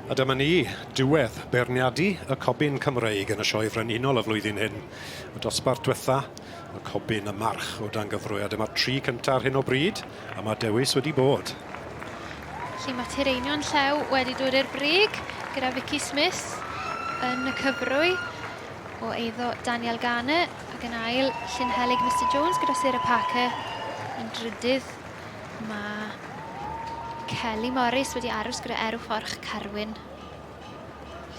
A dyma ni, diwedd beirniadu y Cobyn Cymreig yn y Sioe Frenhinol y flwyddyn hyn. Y dosbarth diwetha, y Cobyn y March o dan gyfrwy, a dyma'r tri cynta ar hyn o bryd, a mae dewis wedi bod. Felly mae Tireinion Llew wedi dod i'r brig gyda Vicky Smith yn y cyfrwy o eiddo Daniel Garner ac yn ail Llynhelyg Mister Jones gyda Sarah Parker yn drydydd. Mae Kelly Morris wedi aros gyda Erw Fforch Carwyn.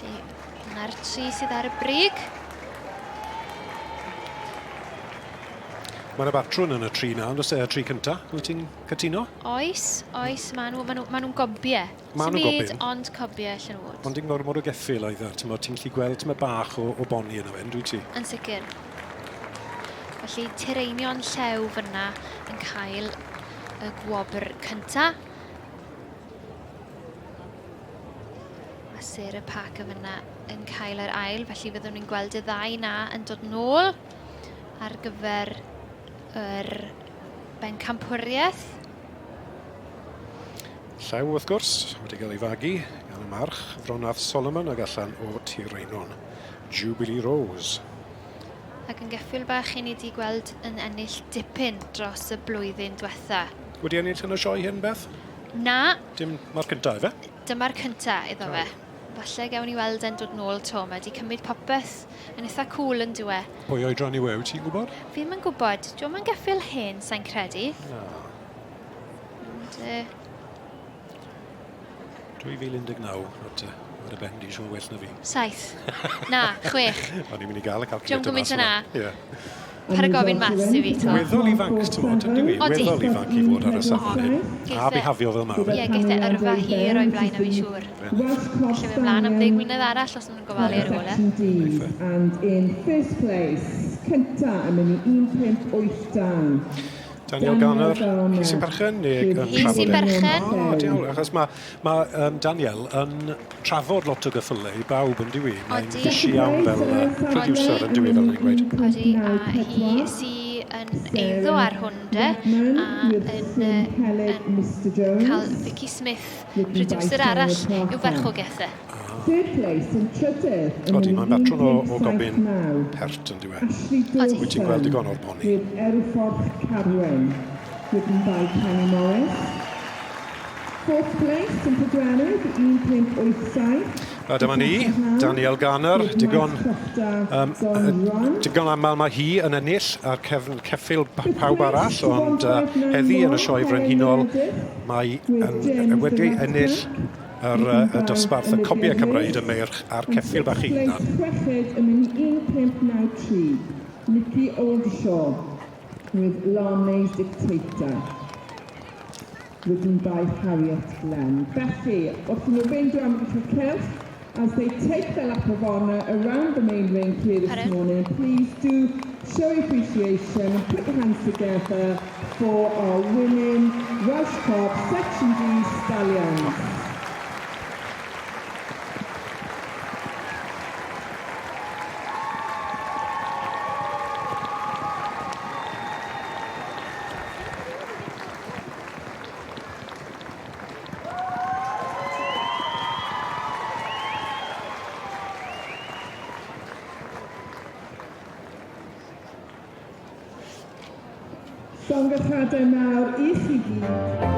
Felly, dyna'r tri sydd ar y brig. Mae yna batrwn yn y tri na, ond oes e, y tri cynta, wyt ti'n cytuno? Oes, oes, maen nhw'n ma nhw, ma nhw gobiau. Maen nhw'n gobyn. Ond cobiau allan nhw fod. Ond dim gormod o geffyl oedd e, ti'n gallu gweld tyma bach o, o boni yna fe, yn dwyt ti? Yn sicr. Felly Tireinion Llew fyna yn cael y gwobr cynta. A Sarah Parker fyna yn cael yr ail, felly fyddwn ni'n gweld y ddau na yn dod nôl ar gyfer yr bencampwriaeth. Llew, wrth gwrs, wedi cael ei fagu gan y march Fronath Solomon ag allan o Tireinon. Jubilee Rose. Ac yn geffyl bach i ni 'di gweld yn ennill dipyn dros y blwyddyn dwetha. Wedi ennill yn y sioe hyn, Beth? Na. Dim, mae'r cynta, ife? Dyma'r cynta iddo fe. Falle gewn ni weld e'n dod nôl 'to. Mae 'di cymryd popeth yn itha cŵl yn dyw e? Pwy oedran yw e, wyt ti'n gwybod? Fi ddim yn gwybod. Dio'm yn geffyl hen, sai'n credu. Na. Ond, yy... 2019, nawr te. Ar y ben di, siŵr well na fi. Saith. Na, chwech. O'n i'n mynd i gael y calculator Diolch gymaint yna. Ie. Paid â gofyn maths i fi, to. Weddol ifanc, ti'n modd, ynddi wi? Odi. Weddol ifanc i fod ar y safle hyn. A bihafio fel ma. Ie, geith e yrfa hir o'i blaen am fi'n siŵr. Felly fe mlaen am ddeg mlynedd arall os nhw'n gofalu ar ôl e. And in first place, cynta yn mynd i 1.82. Daniel Garner, hi sy'n berchen neu yn Hi sy'n berchen. O, diawl, achos mae ma, Daniel yn trafod lot o gyffylau i bawb yn dyw i. Mae'n fishy iawn fel producer yn dyw i, fel ni'n gweud. Odi, a hi sy yn eiddo ar hwn de, a yn, yn cael Vicky Smith, producer arall, i'w farchogaeth e. Third place yn trydydd yn Odi, mae'n batrwn o, o gobyn pert yn dyw e. Odi. Wyt ti'n gweld digon o'r poni. With Erwfforch Carwen, ridden by Penny Morris. Fourth place yn pedwerydd, 1.87. A dyma ni, Daniel Garner, digon, um, digon aml mae hi yn ennill ar cefn ceffyl pawb arall, ond uh, heddi yn y sioe frenhinol mae yn, wedi ennill yr, y dosbarth y cobiau Cymreig, y meirch a'r ceffyl bach ei hunan. Chweched yn mynd i 1593, Nicky Oldshaw with Larney's Dictator, ridden by Harriet Glenn. Felly, wrth i nhw fynd o amgylch y cylch, as they take their lap of honour around the main ring here this morning, please do show appreciation and put your hands together for our winning Welsh Cob Section D Stallions. Llongyfarchiadau mawr i chi gyd.